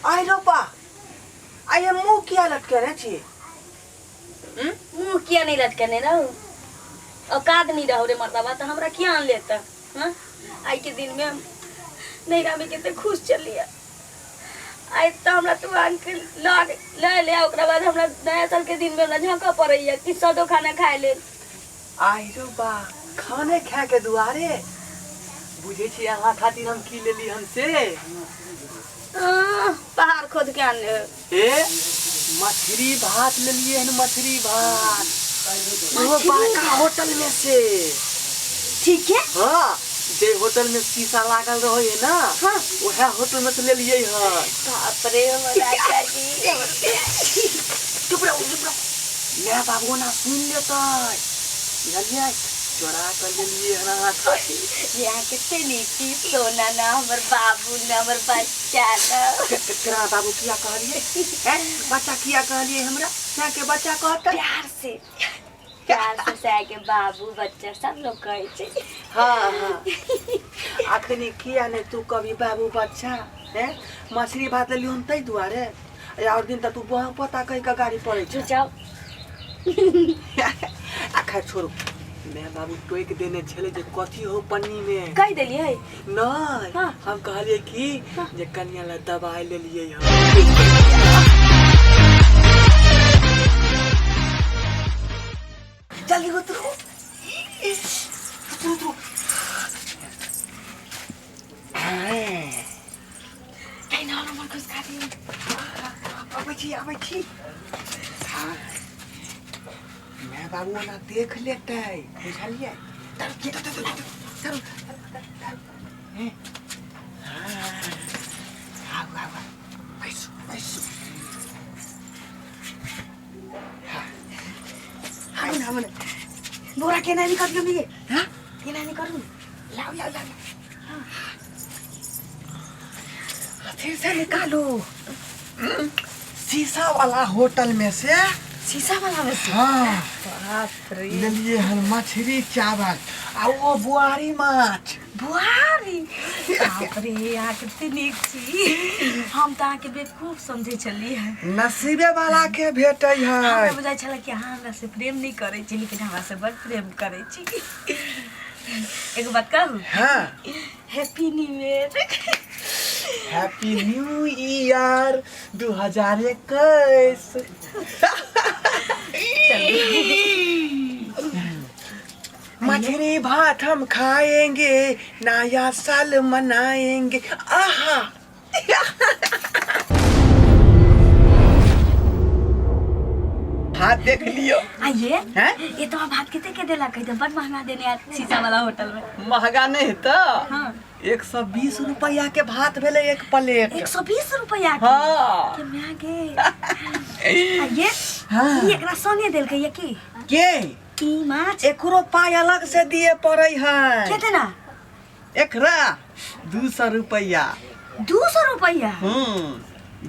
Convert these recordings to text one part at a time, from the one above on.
आइ रो बा, आइ हम मुँह किया लटकेने छी? मुँह किया नहीं लटकेने रहू? औकात नहीं रहू रे मर्दबा, तऽ हमरा किया आन लेता? हाँ, आइ के दिन में हम नैहरा में कते खुश चलिए। आइ तऽ हमरा तू आन के लग ले ले, ओकरा बाद हमरा नया साल के दिन में हमरा झाँका पड़ैया कि सादो खाना खाए लेल। आइ रो बा, खाने खाए के दुआरे बुझै छी अहाँ खातिर हम की लेली हन से? पहाड़ खोद के आनले। ए, मछली भात लेलिए हन, मछली भात, वो बड़का होटल में से। ठीक है। हाँ, जे होटल में शीशा लागल रहे है ना। हाँ। वह होटल में से लेलिए हन। बाप रे, हमर राजा जी। चुप रहो, चुप रहो, my बाबू ना सुन लेतै, बुझलियै? चोरा कर लेलिए हन अहाँ खातिर। ये अहाँ कते नीक छी, सोना ना हमर बाबू ना, हमर बच्चा ना। तेरा बाबू किया कहलिए हैं? बच्चा किया कहलिए हमरा? माय के बच्चा कहतै? प्यार से, प्यार से साय के बाबू बच्चा सब लोग कहै छै। हाँ हाँ, अखनी किया ने तू कभी बाबू बच्चा हैं? मछली भात लेलियो हन ताहि दुआरे, और दिन तऽ तू बह पता कहि के गाड़ी पड़ै छै। जाओ। आ खैर छोड़ू, माय बाबू टोकि देने छलै जे कथी हो पन्नी मे। कहि देलियै? नहि। हाँ। हम कहलियै कि जे कनिया लए दबाइ लेलियै हन। जल्दी उतरू, उतरू, उतरू। हाँ। तहिना हमर खुशखा दियौ। अबै छी, अबै छी। हाँ। माय बाबू ओना देख लेतै, बुझलियै? चलू, चलू, चलू, चलू, चलू। हे, हाँ। आउ, आउ, आउ। बैसू, बैसू। हाँ। आउ ने, आउ ने। बोरा केना निकलियौ ये? हाँ? केना निकलू? लाउ, लाउ, लाउ। फिर से निकालो शीशा वाला होटल में से। शीशा वाला में से? हाँ। बाप रे। लेलिए हन मछली चावल आ वो बुआरी माछ। बुआरी? बाप रे, अहाँ कते नीक छी। हम तऽ अहाँके बेवकूफ समझै छलियै। नसीबे वाला के भेटै है। हमरा बुझाइ छलै कि अहाँ हमरा से प्रेम नहि करै छी, लेकिन हमरा से बड़ प्रेम करै छी। एगो बात कहू? हाँ। Happy new year. Happy new year 2021। मछली भात हम खाएंगे, नया साल मनाएंगे। आहा, हाथ देख लियो। आइए। हैं? ये तो भात कते के देलक है? बड़ महंगा देने आयल शीशा वाला होटल में। महंगा नहीं तो। हाँ। 120 रुपया के भात भेलै एक प्लेट। 120 रुपया के? हाँ। के माय गे। आइए। हाँ। ई एकरा संगे देलकै ये की? के? ई माछ। एकरो पाय अलग से दिए पड़ै है। केतना? एकरा 200 रुपया। 200 रुपया?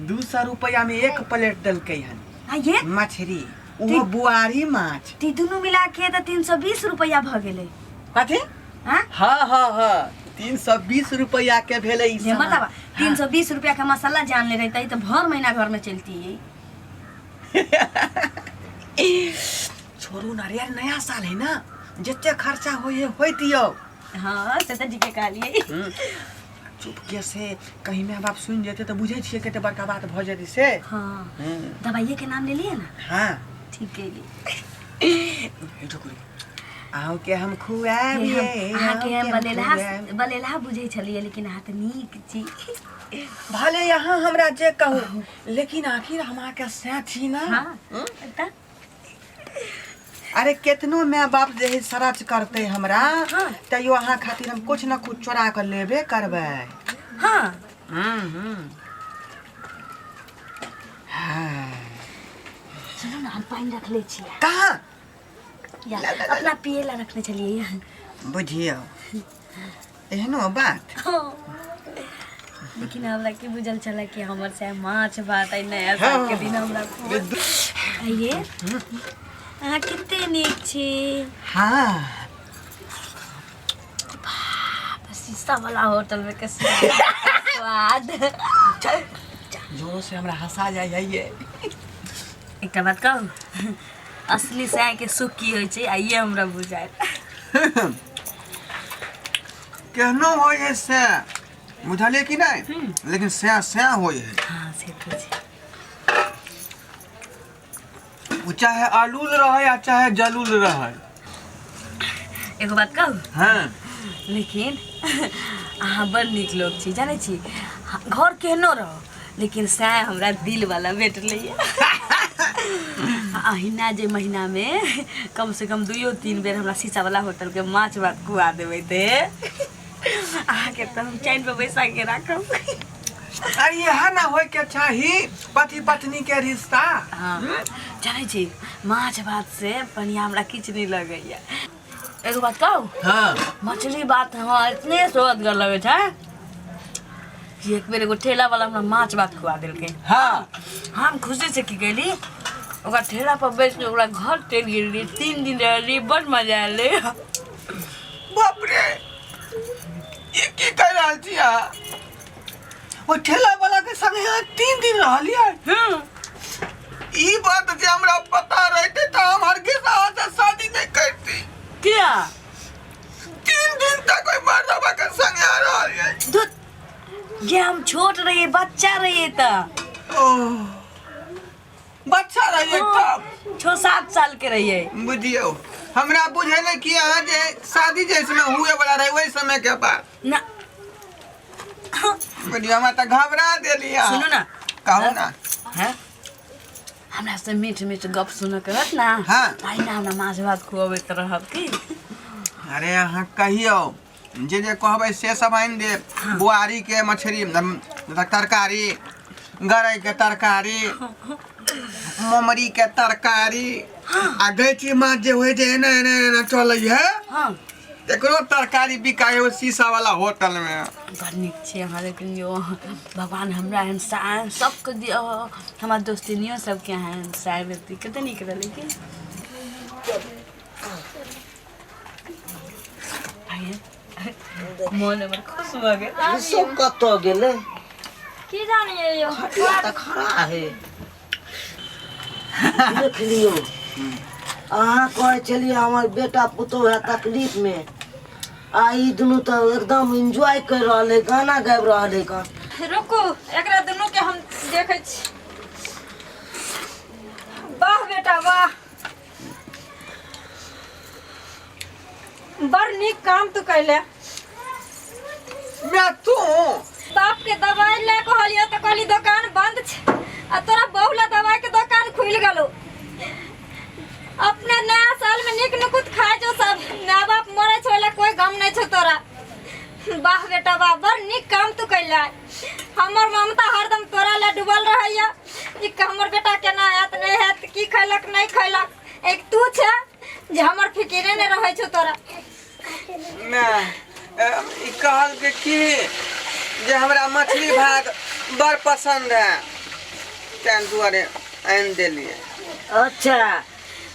200 रुपया में एक प्लेट देलकै हन। आइए। मछली, ओहो बुआरी माछ। ती दुनू मिला के तऽ 320 रुपया भऽ गेलै। कथी? हाँ? हाँ हाँ हाँ, 320 रुपया के भेलै ई जे सामान। मतलब 320 रुपया के मसाला जान ले रहते तऽ भर महीना घर में चलती। छोड़ू ना रे यार, नया साल है ना, जते खर्चा होय है होय दियौ। हाँ, से तऽ ठीके कहलियै। चुपके से कहीं माय बाप सुनि जेतै तऽ बुझै छियै कते बड़का बात भऽ जेतै से। हाँ। दवाइये के नाम लेलियै ना? हाँ। ठीक कहलियै। हे ठकुरी, अहूँके हम खुआएब ये, अहाँके हम अहूँके हम बलेलहा खुआएब। बलेलहा बुझै छलियै, लेकिन अहाँ तऽ नीक छी। भले यहाँ हमरा जे कहू, लेकिन आखिर हम अहाँके सैं छी ना। हाँ। तऽ अरे केतनो माय बाप जे है सरच करते हमरा, हाँ। तैयो अहाँ खातिर हम कुछ न कुछ चोरा के लेबे करबै। हाँ। हाँ। सुनू ना, हम पानि रखले छियै। कहाँ? या, अपना पिए ला रखने छलियै। बुझियौ, एहनो बात। हाँ। लेकिन हमरा की बुझल छलै कि हमर से माछ भात आइ नया साल के दिन हमरा खुआएत। आइये, अहाँ कते नीक छी। हाँ। शीशा वाला होटल में के स्वाद। जोर ओहो से हमरा हंसा जाइ है ये। एकटा बात कहू, असली साय के सुख की होइ छै आइए हमरा बुझायल। केहनो होइ है से बुझलियै कि नहि, लेकिन सएह सएह होइ है। हाँ से तऽ छै। ओ चाहे आलूल रहै आ चाहे जलूल रहै। एगो बात कहू? हाँ। लेकिन अहाँ बड़ नीक लोग छी, जानै छी घर केहनो रहो लेकिन सएह हमरा दिल वाला भेटलै। अहिना जे महीना में कम से कम दुइयो तीन बेर हमरा शीशा वाला होटल के माछ भात खुआ देबै ते अहाँके तऽ हम चैन पर बैसा के राखब। अरे यह ना होय के चाही पति पत्नी के रिश्ता। हाँ जानै छी माछ भात से बढ़िया हमरा किछु नहीं लगैया। एगो बात कहू? हाँ। मछली भात हमरा इतने स्वादगर लगै छै कि एक बेर एगो ठेला वाला हमरा माछ भात खुआ देलकै। हाँ। हम खुशी से की गेली ओकरा ठेला पर बैस के ओकरा घर चलि गेली, 3 दिन रहली, बड़ मजा एलै। बाप रे, ई की कहि रहल छी अहाँ? ओ ठेला वाला के संगे अहाँ 3 दिन रहलियै? ई बात जे हमरा पता रहते तऽ हम हरगिज अहाँ से शादी नहि करती। किया? 3 दिन तक ओहि मर्दबा के संगे अहाँ रहलियै। धुत, जे हम छोट रहियै, बच्चा रहियै तऽ। ओह, बच्चा रहियै तब? 6-7 साल के रहियै। बुझियौ, हमरा बुझेलै कि अहाँ जे शादी जे समय हुए वाला रहै ओहि समय के बाद। ना। बुझियौ, हमरा तऽ घबरा देली अहाँ। सुनू ना। कहू ना। हैं? हमरा से मीठ मीठ गप सुनऽ के रहत ना? हाँ। तहिना हमरा माछ भात खुअबैत रहब की? अरे अहाँ कहियौ, जे जे कहबै से सब आनि देब। बुआरी के मछली तरकारी, गरई के तरकारी, ममरी के तरकारी, आ गैची माछ जे होइ छै एना एना एना चलै है, हाँ। तकरो तरकारी बिकाय है शीशा वाला होटल में। बड़ नीक छी अहाँ, लेकिन यो भगवान हमरा एहन साय सबके दिअ, हमर दोस्तिनियो सबके अहाँ एहन साय भेटती, कते नीक रहलै की? मोन हमर खुश भऽ गेल। ई सब कतऽ गेलै? की जानिए यौ। खटिया तऽ खड़ा है। देख लियौ, अहाँ कहै छलियै हमर बेटा पुतोह है तकलीफ में, आ ई दुनू तऽ एकदम एंजॉय कर रहल है, गाना गाबि रहल है कन। रुकू, एकरा दुनू के हम देखै छी। वाह बेटा वाह, बड़ नीक काम तू कैले। मैं तू बाप के दवाई ले कहलियो तो कहली दुकान बंद छे, आ तोरा बहू ला दवाई के दुकान खुल गेलो। अपने नया साल में नीक नुकुत खाय जो सब, माय बाप मरे छो ओला कोई गम नहीं छो तोरा। वाह बेटा वाह, बड़ नीक काम तू कैला। हमर ममता हरदम तोरा ले डूबल रहैया कि हमर बेटा केना आयत नहीं आयत, की खैलक नहीं खैलक। एक तू छे जे हमर फिकिरे नहीं रहै छो तोरा। मैं ई कहल के की जे हमरा मछली भात बड़ पसंद है, तें दुआरे आनि देलियै। अच्छा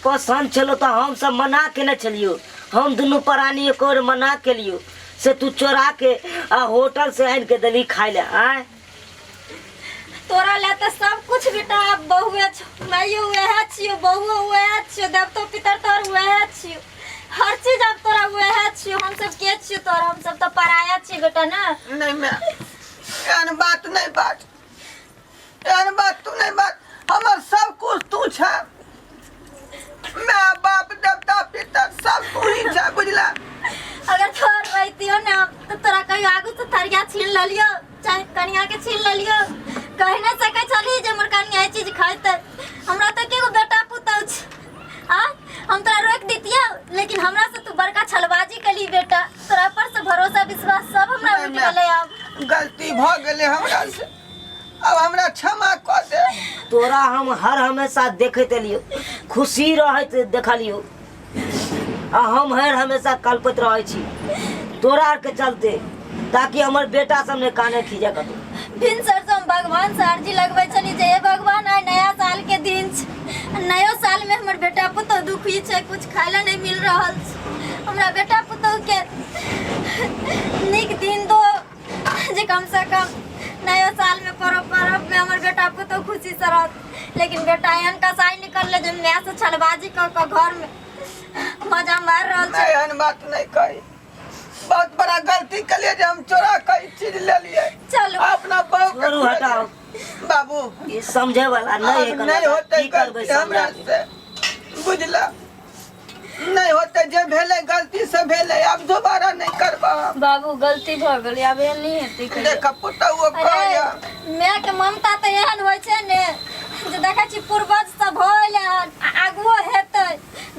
पसंद छलो तऽ हम सब मना केने छलियो, हम दुनू प्राणी एक और मना केलियो, से तू चोरा के आ होटल से आनि के देली खाय ले। आय तोरा ले तऽ सब कुछ बेटा आब बहुए छौ, माइयो वएह छियो, बहुओ वएह छियो, देवतो पितर तोर वएह छियो, हर चीज आब तोरा वएह छियो। हम सब के छियो तोरा? हम सब तऽ पराया छियो बेटा ना। नहीं मैं एहन बात नहीं बात, एहन बात तू नहीं बात, हमर सब कुछ तू छ, माय बाप देवता पितर सब तू ही छ, बुझला? अगर तोर रहितियो ना तो तोरा कहियो आगू से थरिया छीन ललियो, चाहे कनिया के छीन ललियो, कहि नहीं सकै छली जे हमर कनिया ई चीज खैतै। हमरा तऽ एकेगो बेटा पुतहु छै, आ हम तोरा रोकि दितियौ, लेकिन हमरा से तू बड़का छलबाजी केली बेटा। तोरा पर से भरोसा विश्वास सब हमरा नहीं, उठि माय। गेलै। आब गलती भऽ गेलै हमरा से, अब हमरा क्षमा कऽ दे। तोरा हम हर हमेशा देखैत एलियौ, खुशी रहैत देखलियौ, आ हम हर हमेशा कल्पैत रहै छी तोरा आरके चलते, ताकि हमर बेटा सब ने काने खींचे कतौ। भिनसर से हम भगवान से अर्जी लगबै छली जे हे भगवान, आइ नया साल के दिन छै, नयो साल में हमर बेटा पुतहु दुखी छै, कुछ खाय ला नहीं मिल रहल छै, हमरा बेटा पुतहु के नीक दिन दो जे कम से कम नयो साल में पर्व पर्व में हमर बेटा लेकिन बेटा एहन कसाई निकलले जे माय से छलबाजी कऽ कऽ घर में मजा मार रहल छै। नहीं, एहन बात नहीं कही। बहुत बड़ा गलती कलिए जे हम चोरा के ई चीज ले लिए। चलू। अपना बहू के छोड़ू, हटाओ। बाबू, ई समझे वाला नहीं है। अब नहीं होते की करबै गलती हमरा समझा के? से, बुझला? नहीं होते, जे भेलै गलती से भेलै, आब दोबारा नहीं करबा। बाबू, गलती भऽ गेलै, आब एहन नहि हेतै कहियो। देख पुतहु अरे कहैया। माय के ममता तऽ एहन होइ छै ने जे देखै छी पूर्वज सब होल हन आ आगुओ हेतै।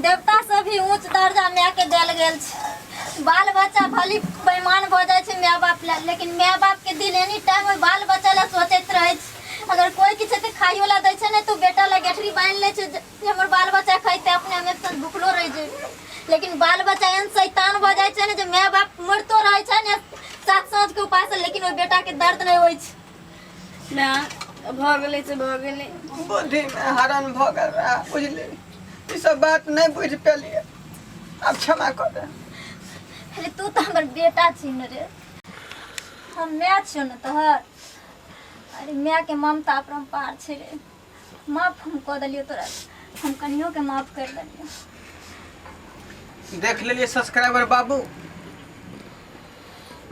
देवता से भी ऊँच दर्जा माय के देल गेल छै। बाल बच्चा भली बेईमान भऽ जाइ छै माय बाप लए, लेकिन माय बाप के दिल एनी टाइम ओहि बाल बच्चा लए सोचैत रहै छै। अगर कोई किछु तऽ खाइयो लए दै छै ने तऽ बेटा लए गेठरी बान्हि लै छै जे हमर बाल बच्चा खैतै, अपने हम एक साँझ भुखलो रहि जेबै। लेकिन बाल बच्चा एहन शैतान भऽ जाइ छै ने जे माय बाप मरितो रहै छै ने सात साँझ के उपास, लेकिन ओहि बेटा के दर्द नहि होइ छै। ना भऽ गेलै से भऽ गेलै। बुद्धि में हरण भऽ गेल रहा, बुझली? ई सब बात नहीं बुझि पेलिए, आब क्षमा कर दे। अरे तू तऽ हमर बेटा छी ने रे, हम माय छियौ ने तोहर। अरे माय के ममता अपरम्पार छै रे। माफ हम कऽ देलियौ तोरा, हम कनियो के माफ कर देलियौ। देख लेलिए सब्सक्राइबर बाबू,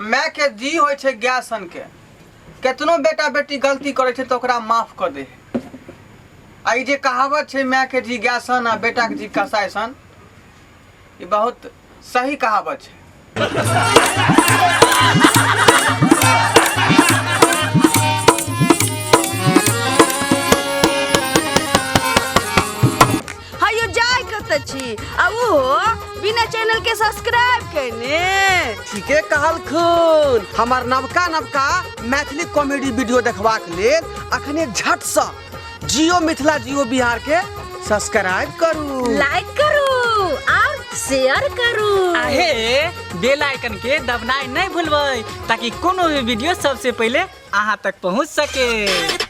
माय के जी होइ छै गाय सन के, केतनो बेटा बेटी गलती करै छै तऽ ओकरा माफ कऽ दे। आ ई जे कहावत छै माय के जी गाय सन आ बेटा के जी कसाई सन, ई बहुत सही कहावत छै। हयो जाय कतऽ छी आ ओहो बिना चैनल के सब्सक्राइब केने? ठीके कहलखुन। हमर नवका नवका मैथिली कॉमेडी वीडियो देखबाक लेल अखने झटसँ जियो मिथिला जियो बिहार के सब्सक्राइब करू, लाइक करू और शेयर करू। आहे बेल आइकन के दबनाइ नहीं भूलबै ताकि कोनो भी वीडियो सबसे पहले अहाँ तक पहुंच सके।